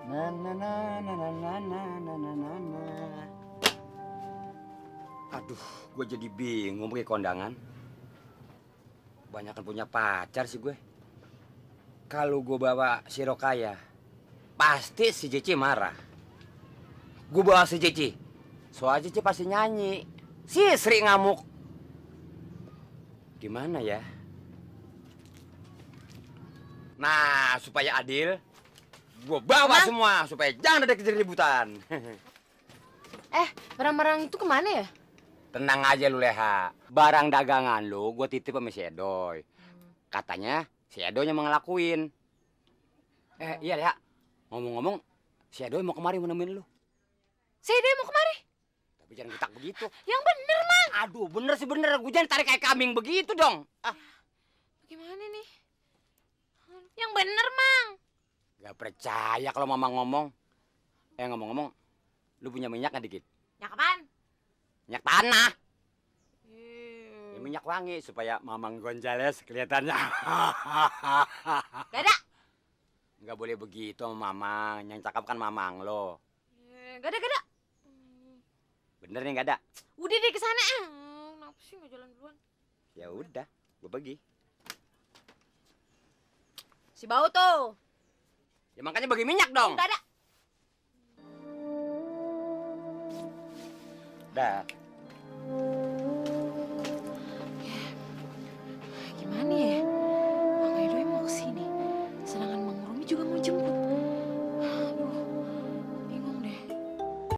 Na na na na na na na na na na na. Aduh, gue jadi bingung pakai kondangan. Banyakan punya pacar sih gue. Kalau gue bawa si Rokaya, pasti si Cici marah. Gue bawa si Cici, soal Cici pasti nyanyi. Si Sri ngamuk. Gimana ya? Nah, supaya adil, gue bawa semua supaya jangan ada keributan. Barang-barang itu kemana ya? Tenang aja lu Leha, barang dagangan lu gue titip sama si Edoy. Katanya si Edoy yang mau ngelakuin. Iya Leha, ngomong-ngomong si Edoy mau kemari mau nemuin lu. Si Edoy mau kemari? Tapi jangan getak begitu. Yang bener, Mang. Aduh, bener sih bener, gue jangan tarik kayak kambing begitu dong. Bagaimana nih? Yang bener, Mang. Gak percaya kalau mama ngomong. Ngomong-ngomong, lu punya minyak gak dikit? Yang apaan? Minyak tanah. Ya, minyak wangi supaya Mamang Gonzales kelihatannya. Gak ada. Nggak boleh begitu sama Mamang. Yang cakep kan Mamang lo. Gak ada. Bener nih nggak ada? Udah deh kesana. Kenapa sih nggak jalan duluan? Ya udah, gue pergi. Si bau tuh. Ya makanya bagi minyak dong. Gak ada. Dah.